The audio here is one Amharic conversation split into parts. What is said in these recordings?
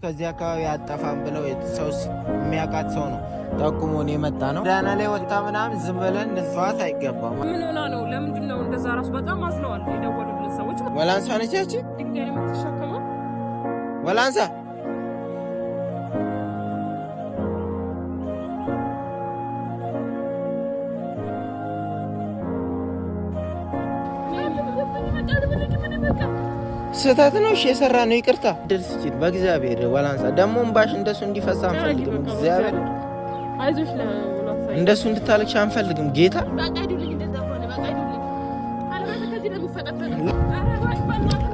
ከዚህ አካባቢ አጠፋም ብለው ሰው የሚያውቃት ሰው ነው ጠቁሞን የመጣ ነው። ዳና ላይ ወጣ ምናምን ዝም ብለን ልንተዋት አይገባም። ምን ሆና ነው? ለምንድን ነው እንደዛ? ራሱ በጣም አዝነዋል የደወሉልን ሰዎች። ወላንሳ ነች ያቺ ድንጋይ ነው የምትሸከመው። ወላንሳ ስህተት ነው። እሺ የሰራ ነው ይቅርታ። ድርስ ይችል በእግዚአብሔር ወላንሳ ደግሞ እምባሽ እንደሱ እንዲፈሳ አንፈልግም። እግዚአብሔር አይዞሽ ለወላንሳ እንደሱ እንድታለቅሽ አንፈልግም። ጌታ በቃ ሂዱልኝ፣ እንደዛ ከሆነ በቃ ሂዱልኝ። አለበለዚያ ከዚህ ነው የሚፈጠፈጠው።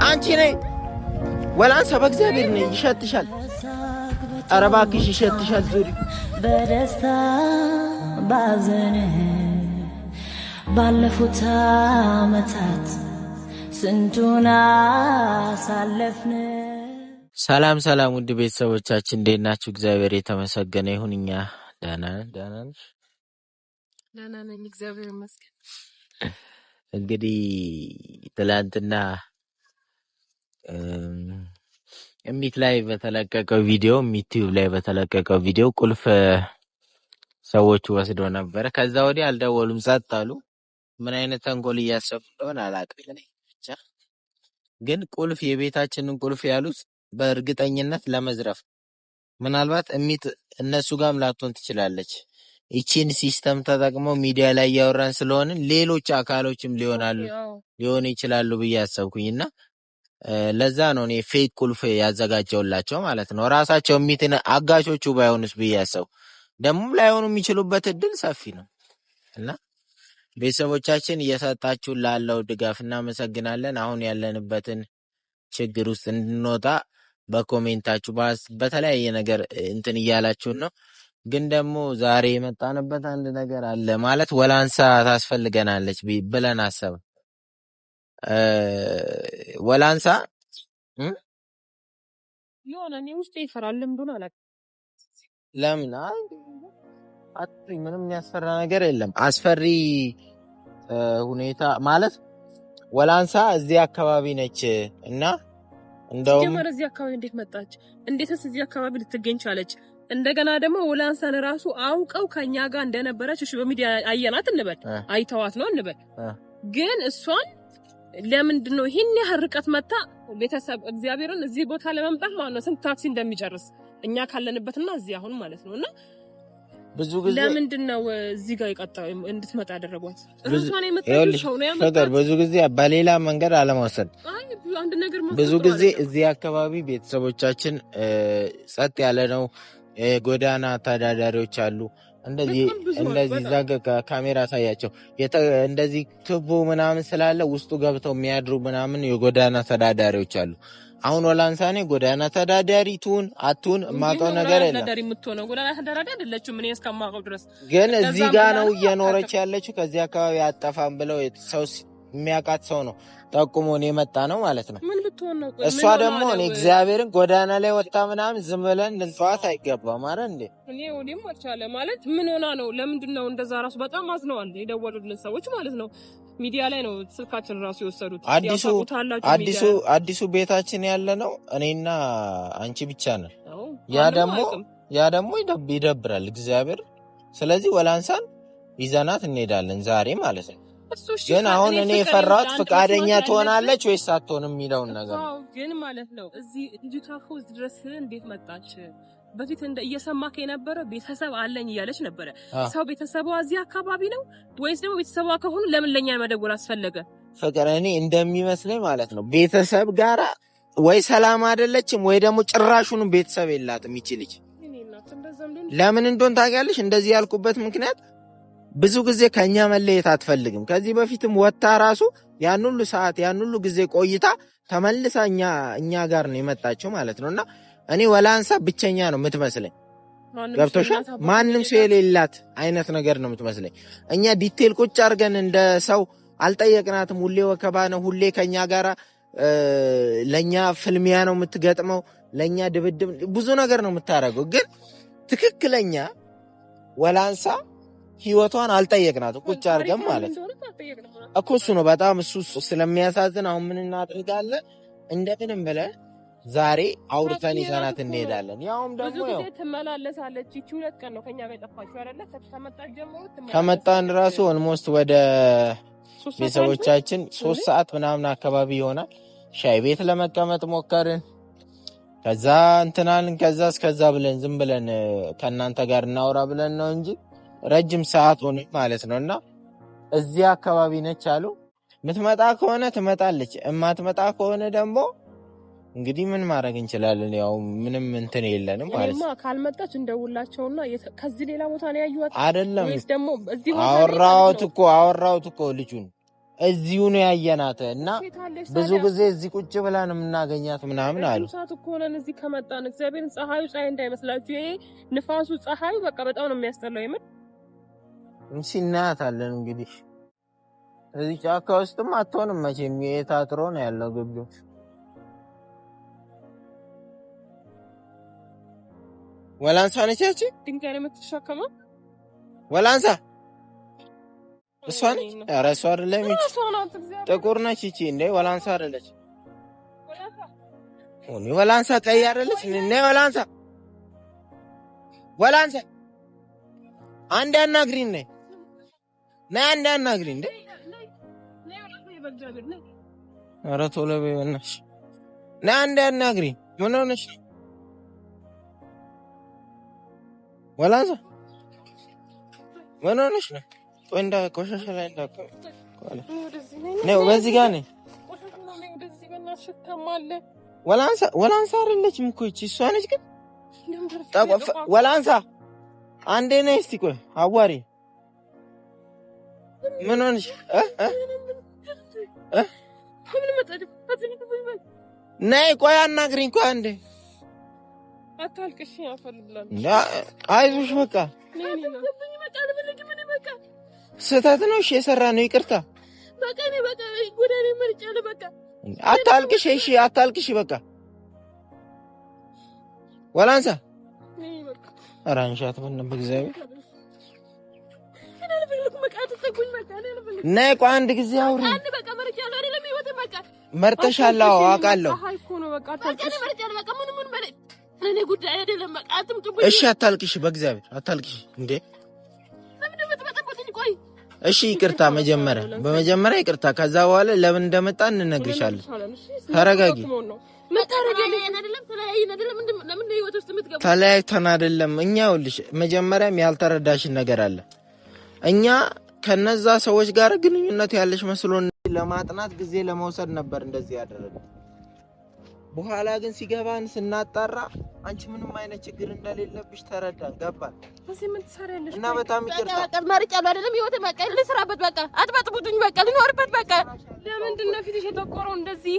አንቺ ነይ ወላንሳ፣ በእግዚአብሔር ነይ። ይሸትሻል። ኧረ እባክሽ ይሸትሻል። ዙሪ በደስታ ባዘን ባለፉት ዓመታት ስንቱን አሳለፍን። ሰላም ሰላም፣ ውድ ቤተሰቦቻችን እንዴት ናችሁ? እግዚአብሔር የተመሰገነ ይሁን። እኛ ደህና ነን። ደህና ነሽ? ደህና ነኝ እግዚአብሔር ይመስገን። እንግዲህ ትላንትና እሚት ላይ በተለቀቀው ቪዲዮ ዩቲዩብ ላይ በተለቀቀው ቪዲዮ ቁልፍ ሰዎቹ ወስደው ነበረ። ከዛ ወዲህ አልደወሉም፣ ጸጥ አሉ። ምን አይነት ተንኮል እያሰቡ እንደሆነ አላውቅም። እኔ ብቻ ግን ቁልፍ የቤታችንን ቁልፍ ያሉት በእርግጠኝነት ለመዝረፍ ምናልባት እሚት እነሱ ጋርም ላትሆን ትችላለች። ይቺን system ተጠቅመው ሚዲያ ላይ እያወራን ስለሆንን ሌሎች አካሎችም ሊሆናሉ ሊሆኑ ይችላሉ ብዬ አሰብኩኝ እና ለዛ ነው እኔ fake ቁልፍ ያዘጋጀውላቸው ማለት ነው። ራሳቸው እሚትን አጋቾቹ ባይሆኑስ ብዬ አሰብኩ። ደግሞ ላይሆኑ የሚችሉበት እድል ሰፊ ነው እና ቤተሰቦቻችን እየሰጣችሁ ላለው ድጋፍ እናመሰግናለን። አሁን ያለንበትን ችግር ውስጥ እንድንወጣ በ comment ኣችሁ በተለያየ ነገር እንትን እያላችሁን ነው። ግን ደግሞ ዛሬ የመጣንበት አንድ ነገር አለ ማለት ወላንሳ ታስፈልገናለች ብለን አሰብን። ወላንሳ የሆነ እኔ ውስጤ ይፈራል። ለምን እንደሆነ አላውቅም። ለምን? አይ አትፍሪ፣ ምንም የሚያስፈራ ነገር የለም። አስፈሪ ሁኔታ ማለት ወላንሳ እዚህ አካባቢ ነች እና እንደውም ሲጀመር እዚህ አካባቢ እንዴት መጣች? እንዴትስ እዚህ አካባቢ ልትገኝ ቻለች? እንደገና ደግሞ ወላንሳን ራሱ አውቀው ከኛ ጋር እንደነበረች እሺ፣ በሚዲያ አየናት እንበል፣ አይተዋት ነው እንበል። ግን እሷን ለምንድን ነው ይሄን ያህል ርቀት መታ? ቤተሰብ እግዚአብሔርን እዚህ ቦታ ለመምጣት ማለት ነው ስንት ታክሲ እንደሚጨርስ እኛ ካለንበትና እዚህ አሁን ማለት ነው እና ብዙ ጊዜ ለምንድን ነው እዚህ ጋር የቀጣው እንድትመጣ ያደረጓት? ብዙ ራሷን የመጣችው ይኸውልሽ ሰው ነው ፍቅር፣ ያመጣት። ብዙ ጊዜ በሌላ መንገድ አለመውሰድ አይ አንድ ነገር ብዙ መውሰድ ጥሩ ጊዜ አይደለም። እዚህ አካባቢ ቤተሰቦቻችን ጸጥ ያለ ነው። ጎዳና ተዳዳሪዎች አሉ። እንደዚህ በጣም ብዙ አሉ። እንደዚህ እዛ በጣም ጋ ካሜራ ታያቸው እንደዚህ ቱቦ ምናምን ስላለ ውስጡ ገብተው የሚያድሩ ምናምን የጎዳና ተዳዳሪዎች አሉ። አሁን ወላንሳኔ ጎዳና ተዳዳሪ ትሁን አትሁን እንዴት የማውቀው ነው ነገር ጎዳና የለም። ተዳዳሪ የምትሆነው? ጎዳና ተዳዳሪ አይደለችም እኔ እስከማውቀው ድረስ። ግን እዚህ እንደዛም ጋ ብላ ነው ነው እየኖረች አታውቅም። ያለችው። ከዚህ አካባቢ አጠፋም ብለው ሰው የሚያውቃት ሰው ነው ጠቁሞን የመጣ ነው ማለት ነው። ምን ብትሆን ነው? ቆይ እሷ ምን ሆና ደግሞ እኔ ነው? እግዚአብሔርን ጎዳና ላይ ወጣ ምናምን ዝም ብለን ልንተዋት አይገባም። አረ እንዴ እኔ ወዲህም አልቻለ ማለት ምን ሆና ነው? ለምንድን ነው እንደዛ? ራሱ በጣም አዝነዋል የደወሉልን ሰዎች ማለት ነው። ሚዲያ ላይ ነው ስልካችን ራሱ የወሰዱት። ያው አዲሱ ታውቁታላችሁ ሚዲያ አዲሱ አዲሱ ቤታችን ያለ ነው እኔና አንቺ ብቻ ነን። ነው። ያ ማንም ደግሞ አያውቅም። ያ ደግሞ ይደብራል እግዚአብሔር። ስለዚህ ወላንሳን ይዘናት እንሄዳለን ዛሬ ማለት ነው። እሱ እሺ ግን አሁን እኔ እኔ ፍቅር የፈራሁት አንድ ፍቃደኛ መስማት ያለብን ትሆናለች ወይስ አትሆንም የሚለውን ነገር ነው። አዎ ግን ማለት ነው እዚህ ልጅቷ እኮ እዚህ ድረስ እንዴት መጣች? በፊት እንደ እየሰማክ የነበረ ቤተሰብ አለኝ እያለች ነበረ። ሰው ቤተሰቧ እዚህ አካባቢ ነው ወይስ ደግሞ ቤተሰቧ ከሆኑ ለምን ለኛ መደወል አስፈለገ? ፍቅር እኔ እንደሚመስለኝ ማለት ነው ቤተሰብ ጋራ ወይ ሰላም አይደለችም ወይ ደግሞ ጭራሹንም ቤተሰብ የላትም ይቺ ልጅ። እኔ እናት እንደዛም ሊሆን ለምን እንደሆን ታውቂያለሽ? እንደዚህ ያልኩበት ምክንያት ብዙ ጊዜ ከኛ መለየት አትፈልግም። ከዚህ በፊትም ወጥታ ራሱ ያን ሁሉ ሰዓት ያን ሁሉ ጊዜ ቆይታ ተመልሳ እኛ ጋር ነው የመጣችው ማለት ነው። እና እኔ ወላንሳ ብቸኛ ነው የምትመስለኝ። ማንም ሰው ገብቶሻል? እናት አባት ማንም ሰው የሌላት የሌላት አይነት ነገር ነው የምትመስለኝ። እኛ detail ቁጭ አድርገን እንደ ሰው አልጠየቅናትም። ሁሌ ወከባ ነው፣ ሁሌ ከኛ ጋራ ለኛ ፍልሚያ ነው የምትገጥመው፣ ለኛ ድብድብ፣ ብዙ ነገር ነው የምታደርገው። ግን ትክክለኛ ወላንሳ ህይወቷን አልጠየቅናትም ቁጭ አድርገን ታሪኳ ምን ማለት ነው እንደሆነ አልጠየቅንም። እኮ እሱ ነው በጣም እሱ ስለሚያሳዝን፣ አሁን ምን እናደርጋለን? እንደምንም ብለን ዛሬ አውርተን ይዘናት እንሄዳለን። ያውም ብዙ ደግሞ ጊዜ ያው ትመላለሳለች። ይቺ 2 ቀን ነው ከኛ ጋር የጠፋችው አይደለ? ከመጣች ጀምሮ ከመጣን ትመላለሳለች። ራሱ almost ወደ 3 ሰዓት አልፎ ቤተሰቦቻችን 3 ሰዓት ምናምን አካባቢ ይሆናል። ሻይ ቤት ለመቀመጥ ሞከርን። ከዛ እንትናልን ከዛ እስከዛ ብለን ዝም ብለን ከእናንተ ጋር እናውራ ብለን ነው እንጂ ረጅም ሰዓት ሆነ ማለት ነው። እና እዚህ አካባቢ ነች አሉ። ምትመጣ ከሆነ ትመጣለች፣ እማትመጣ ከሆነ ደግሞ እንግዲህ ምን ማድረግ እንችላለን? ያው ምንም እንትን የለንም ማለት እኔማ ነው። ካልመጣች እንደውላቸውና ከዚህ ሌላ ቦታ ነው ያዩዋት አይደለም ወይስ ደግሞ እዚህ ቦታ ላይ ማለት አወራሁት ነው። እኮ አወራሁት እኮ ልጁን እዚሁ ነው ያየናት እና ሴት አለች ብዙ ታዲያ። ጊዜ እዚህ ቁጭ ብላ ነው የምናገኛት ምናምን ረጅም አሉ። ሰዓት እኮ ሆነን እዚህ ከመጣን። እግዚአብሔርን ፀሐዩ ፀሐይ እንዳይመስላችሁ፣ ይሄ ንፋሱ ፀሐዩ በቃ በጣም ነው የሚያስጠላው። የምር እናያታለን እንግዲህ እዚህ ጫካ ውስጥም አትሆንም መቼም፣ የታጥሮ ነው ያለው ግቢው። ወላንሳ ነች ያቺ፣ ድንጋይ ነው የምትሸከመው። ወላንሳ እሷ ነች። ኧረ እሷ አይደለም፣ ይቺ እራሷ ናት። እግዚአብሔር ጥቁር ነች ይቺ። እንዴ ወላንሳ አይደለች። ኦኒ ወላንሳ ቀይ አይደለች። እንዴ ወላንሳ ወላንሳ አንድ አናግሪኝ፣ ነይ ነይ፣ አንድ አናግሪኝ። እንዴ ኧረ ቶሎ በይ በእናትሽ፣ ነይ አንድ አናግሪኝ። ምን ሆነሽ ነው ወላንሳ? ምን ሆነሽ ነው? ቆይ እንዳ ቆሻሻ ላይ እንዳቆም ነው በዚህ ጋር ነኝ። ቆሻሻ ነው ወደዚህ፣ በእናትሽ ሽታም አለ። ወላንሳ ወላንሳ አይደለችም እኮ ይቺ፣ እሷ ነች ግን ወላንሳ አንዴ ነይ እስቲ ቆይ አዋሪ። ምን ሆነሽ? እ እ እ ነይ ቆይ አናግሪኝ። ቆይ አንዴ አታልቅሽ፣ ያፈልላል። አይዞሽ በቃ ስህተት ነው። እሺ የሰራ ነው ይቅርታ። አታልቅሽ፣ እሺ አታልቅሽ። በቃ ወላንሳ ኧረ አንሻት በእናትህ በእግዚአብሔር። ነይ ቆይ አንድ ጊዜ አውሪ። መርጠሻል? አዎ አውቃለሁ። እሺ አታልቅሽ፣ በእግዚአብሔር አታልቅሽ። እንዴ እሺ ይቅርታ፣ መጀመሪያ በመጀመሪያ ይቅርታ። ከዛ በኋላ ለምን እንደመጣ እንነግርሻለን። ተረጋጊ። ተለያይተን አይደለም እኛ። ይኸውልሽ መጀመሪያም ያልተረዳሽን ነገር አለ። እኛ ከነዛ ሰዎች ጋር ግንኙነት ያለሽ መስሎን ለማጥናት ጊዜ ለመውሰድ ነበር እንደዚህ ያደረገው። በኋላ ግን ሲገባን ስናጣራ አንቺ ምንም አይነት ችግር እንደሌለብሽ ተረዳን፣ ገባን። እዚህ ምን ትሰሪያለሽ? እና በጣም ይቅርታ። በቃ መርጫለሁ አይደለም ህይወቴ፣ በቃ ልስራበት፣ በቃ አትበጥቡትኝ፣ በቃ ልኖርበት፣ በቃ ለምንድን ነው ፊትሽ የጠቆረው እንደዚህ?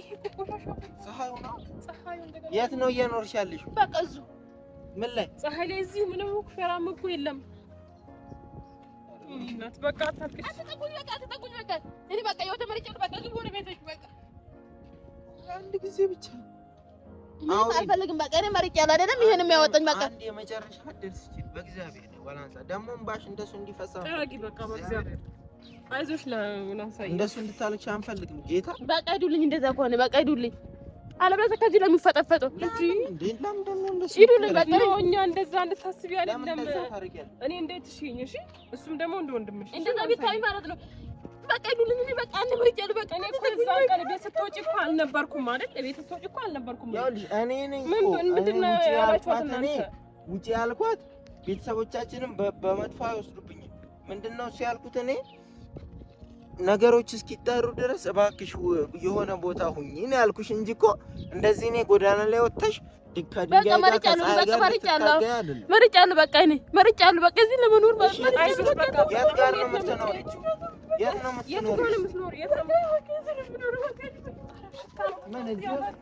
ፀሐዩ ነው። የት ነው እየኖርሽ ያለሽ? በቃ እዚሁ ምን ላይ? ፀሐይ ላይ እዚሁ ምንም ሸራም እኮ የለም። እናት በቃ አታልቅሽ። አትጠጉኝ፣ በቃ አትጠጉኝ፣ በቃ እኔ በቃ ህይወቴ መርጫለሁ፣ በቃ ግቡ ወደ ቤቶች፣ በቃ አንድ ጊዜ ብቻ ምንም አልፈልግም። በቃ እኔ መርጫለሁ አይደለም ይሄን የሚያወጣኝ በቃ አንድ የመጨረሻ እድል ስጪኝ በእግዚአብሔር። ወላንሳ ደግሞ እምባሽ እንደሱ እንዲፈሳ ተረጋጊ በቃ በእግዚአብሔር አይዞሽ። ለናንሳይ እንደሱ እንድታለቅሽ አንፈልግም። ጌታ በቃ ሂዱልኝ፣ እንደዛ ከሆነ በቃ ሂዱልኝ። አለበለዚያ ከዚህ ነው የሚፈጠፈጠው። እንዴ ለምንድን ነው እንደሱ ሂዱልኝ በቃ ነው እኛ እንደዛ እንድታስቢ ለምን አይደለም። እንደዛ ታደርጊያለሽ? እኔ እንዴት እሺ፣ እሺ እሱም ደግሞ እንደ ወንድምሽ እንደዛ ቢታይ ማለት ነው። በቃ ሂዱልኝ። እኔ በቃ አንድ መርጫለሁ። በቃ እኔ እኮ እዛን ቀን ቤት ስትወጪ እኮ አልነበርኩም አይደል? ቤት ስትወጪ እኮ አልነበርኩም። ይኸውልሽ እኔ ነኝ ምን እኮ ምንድን እኔ ነው ውጪ ያላችኋት ያልኳት እኔ እናንተ? ውጪ ያልኳት ቤተሰቦቻችንም በመጥፎ አይወስዱብኝም። ምንድን ነው እሱ ያልኩት እኔ ነገሮች እስኪጠሩ ድረስ እባክሽ የሆነ ቦታ ሁኚ ነው ያልኩሽ እንጂ እኮ እንደዚህ እኔ ጎዳና ላይ ወጥተሽ ከድንጋይ በቃ ጋር መርጫለሁ፣ ከፀሐይ በቃ ጋር መርጫለሁ፣ ልትታገይ አይደለም። መርጫለሁ። በቃ እኔ መርጫለሁ። በቃ እዚህ ለመኖር እሺ፣ አይዞሽ በቃ የት ጋር ነው የምትኖሪው? የት ነው የት ጋር የምትኖሪው? ነው የምትኖሪው? የት ነው ምን እዚህ ውስጥ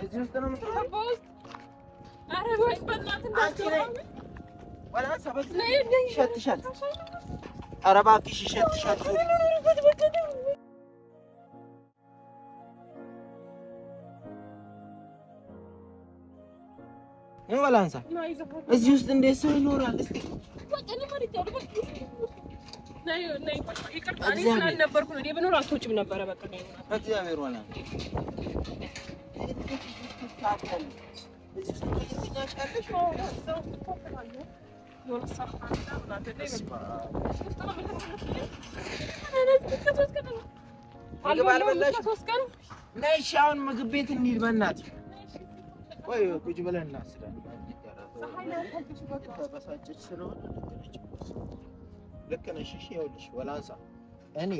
እዚህ ውስጥ ነው የምትኖሪው? በውስጥ? ኧረ ወይ በእናትህ አንቺ ነይ። እንዳትገባ። ወላንሳ በእግዚአብሔር ይሸትሻል። ኧረ እባክሽ ይሸትሻል። ወላንሳ እዚህ ውስጥ እንዴት ሰው ይኖራል? እስኪ ይቅርታ እኔ ስላልነበርኩ ነው። እኔ ብኖር አትወጪም ነበረ። በቃ በእግዚአብሔር ወላንሳ እንዴት እዚህ ውስጥ ታድሪያለሽ? እዚህ ውስጥ እየተኛሽ ያለሽ ምግብ አልበላሽም? ነይ እሺ፣ አሁን ምግብ ቤት እንሂድ። በእናትሽ ቆይ ቁጭ ብለን እናስባለን። ተበሳጨች ስለሆነ ልክ ነሽ። እሺ ይኸውልሽ ወላንሳ እኔ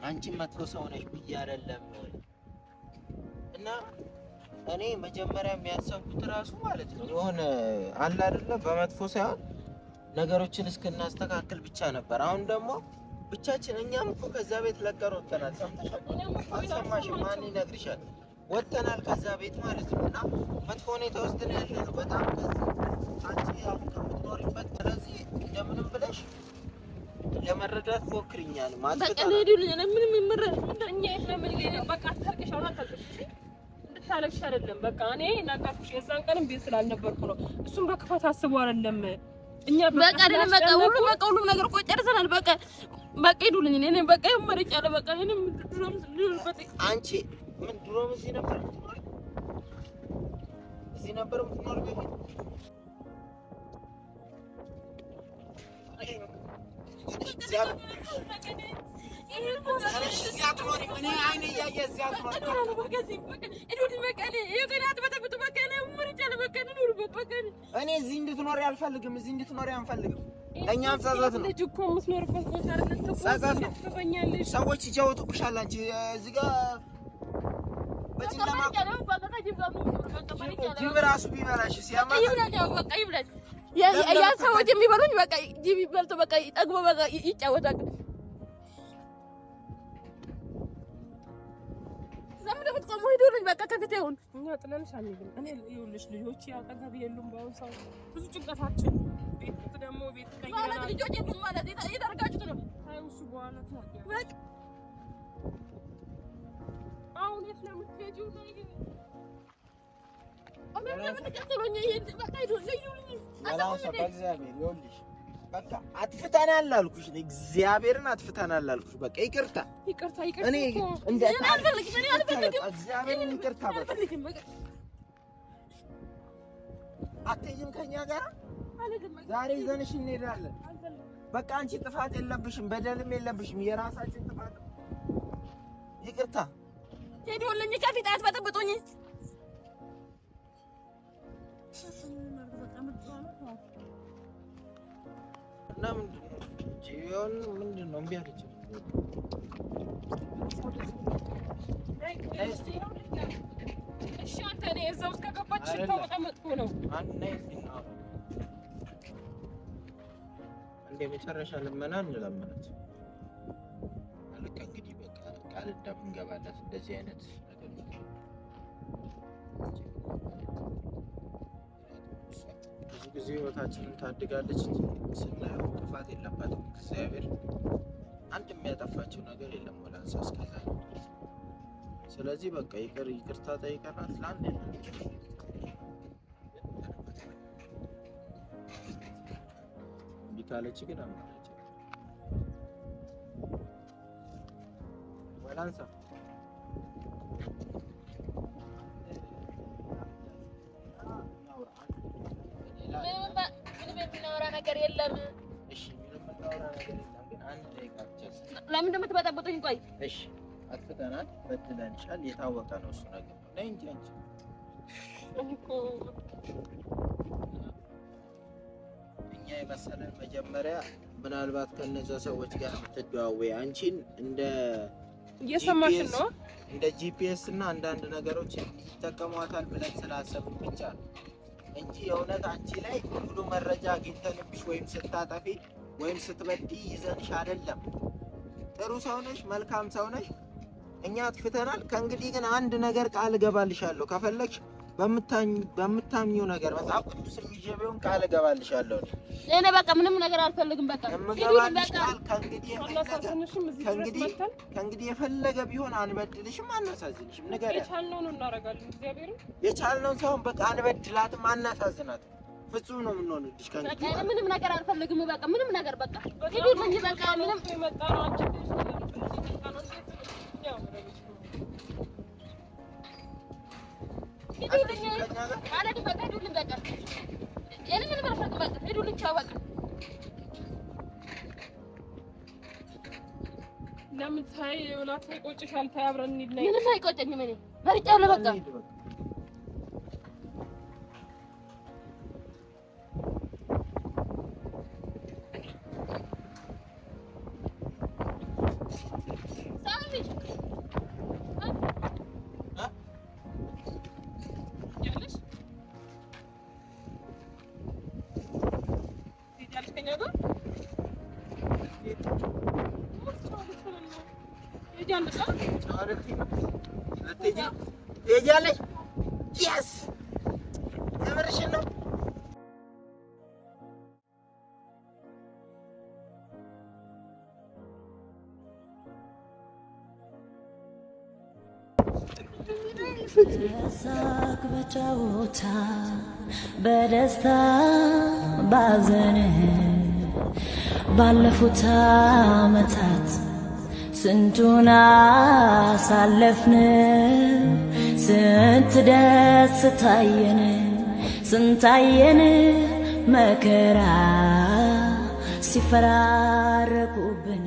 አንቺ መጥፎ ሰው ነሽ ብዬ አይደለም እና እኔ መጀመሪያ የሚያሰብኩት እራሱ ማለት ነው የሆነ አለ አይደለ በመጥፎ ሳይሆን ነገሮችን እስክናስተካክል ብቻ ነበር። አሁን ደግሞ ብቻችን እኛም እኮ ከዛ ቤት ለቀን ወጥተናል። ሰምተሻል? አልሰማሽም? ማን ይነግርሻል? ወጥተናል ከዛ ቤት ማለት ነው። እና መጥፎ ሁኔታ ውስጥ ነው ያለነው በጣም ከዚህ አንቺ አሁን ከምትኖሪበት። ስለዚህ እንደምንም ብለሽ ለመረዳት ሞክሪኛል ማለት በቃ ምንም በቃ አታልቅሽ፣ አሁን አታልቅሽ፣ እንድታለቅሽ አይደለም። በቃ እኔ ነገርኩሽ፣ የዛን ቀንም ቤት ስላልነበርኩ ነው። እሱም በክፋት አስቦ አይደለም። እኛ በቃ አይደለም፣ በቃ ሁሉም በቃ ሁሉም ነገር እኮ ጨርሰናል። በቃ በቃ ሂዱልኝ። እኔ በቃ መርጫለሁ። በቃ እኔ ድሮም አንቺ ምን ድሮም እዚህ ነበር የምትኖሪው? እዚህ ነበር የምትኖሪው በፊት? እኔ እዚህ እንድትኖሪ አልፈልግም። እዚህ እንድትኖሪ አንፈልግም። ለእኛም ጸጸት ነው፣ ጸጸት ነው። ሰዎች ይጫወቱብሻል። አንቺ እዚህ ጋር በጨለማ ጅብ እራሱ ቢበላሽ ሲያማ ያ ሰዎች የሚበሉኝ በቃ ጅብ ይበልቶ በቃ ጠግቦ በቃ ይጫወታል። ለምን የምትቆሙ ሂዱልኝ፣ በቃ ከፊቴ ይሁን። እኛ ጥለንሽ አንሄድም። እኔ ይኸውልሽ ልጆች አጠገብ የሉም። በአሁን ሰዓት ብዙ ጭንቀታችን ቤት ደግሞ ቤት ማለት ልጆች የሉም ማለት የታደርጋችሁት ነው። አይ እሱ በኋላ ታውቂያለሽ። አሁን የት ነው የምትሄጂው? በቃ አጥፍተናል አልኩሽ። እግዚአብሔርን አጥፍተናል አልኩሽ። በቃ ይቅርታ ይቅርታ ይቅርታ። እኔ እግዚአብሔርን ይቅርታ። በቃ አትሄጂም ከእኛ ጋር ዛሬ ይዘንሽ እንሄዳለን። በቃ አንቺ ጥፋት የለብሽም፣ በደልም የለብሽም። የራሳችን ጥፋት። ይቅርታ። ሄዱልኝ፣ ከፊት አትበጥብጡኝ። እና ምንድን ነው ጂዮን ምንድን ነው እምቢ አለች። እሺ አንተ እኔ እዛ ውስጥ ከገባች ሽታው በጣም መጥፎ ነው። አንድ የመጨረሻ ልመና እንለምናት። ልክ እንግዲህ በቃ ቃል እንደምንገባላት እንደዚህ አይነት ነገር ብዙ ጊዜ ህይወታችንን ታድጋለች እንጂ ስናየው ጥፋት የለባትም። እግዚአብሔር አንድ የሚያጠፋቸው ነገር የለም ወላንሳ እስከዛ። ስለዚህ በቃ ይቅር ይቅርታ ጠይቀናት ለአንድ እምቢ ካለች ግን አማራጭ ወላንሳ ምንም የምናወራ ነገር የለም። እሺ ምንም የምናወራ ነገር የለም፣ ግን አንድ ደቂቃ ብቻ። ለምን እንደምትበጠብጡኝ? ቆይ እሺ አጥፍተናል፣ በድለንሻል፣ የታወቀ ነው እሱ ነገር። ነይ እንጂ አንቺ እኛ የመሰለን መጀመሪያ ምናልባት ከነዛ ሰዎች ጋር የምትደዋወይ አንቺን እንደ እየሰማሽን ነው እንደ GPS እና አንዳንድ ነገሮች ይጠቀሟታል ብለን ስላሰብን ብቻ ነው እንጂ የእውነት አንቺ ላይ ሙሉ መረጃ አግኝተንብሽ ወይም ስታጠፊ ወይም ስትበድይ ይዘንሽ አይደለም። ጥሩ ሰው ነሽ፣ መልካም ሰው ነሽ። እኛ አጥፍተናል። ከእንግዲህ ግን አንድ ነገር ቃል እገባልሻለሁ። ከፈለግሽ በምታምኚው ነገር መጽሐፍ ቅዱስ ይዤ ቢሆን ቃል እገባልሻለሁ። እኔ በቃ ምንም ነገር አልፈልግም። በቃ የምገባልሽ ቃል ከእንግዲህ የፈለገ ቢሆን አንበድልሽም፣ አናሳዝንሽም። ንገሪያት። የቻልነውን እናደርጋለን። እግዚአብሔርን የቻልነውን ሳይሆን በቃ አንበድላትም፣ አናሳዝናትም። ፍጹም ነው የምንሆንልሽ። ከእንግዲህ ምንም ነገር አልፈልግም። በቃ ምንም ነገር በቃ ሂዱልኝ። በቃ ምንም የመጣ ነው አንቺ ሂዱልኝ። አልሄድም። በቃ ሂዱልኝ። በቃ እኔ ምንም አልፈልግም። በቃ ሂዱልኝ። ቻው በቃ። ለምን ታይ ዮናስ ይቆጭሻል? ታይ አብረን እንሂድ ነይ። ምንም አይቆጨኝም። እኔ መርጫለሁ። በቃ ሳሚ ትሄጃለሽ? ትሄጃለሽ ከእኛ ጋር? ትሄጃለሽ? ትሄጃለሽ? Yes፣ የምርሽን ነው? በሳቅ በጨዋታ፣ በደስታ ባዘን፣ ባለፉት ዓመታት ስንቱን አሳለፍን፣ ስንት ደስ ታየን፣ ስንታየን መከራ ሲፈራረቁብን።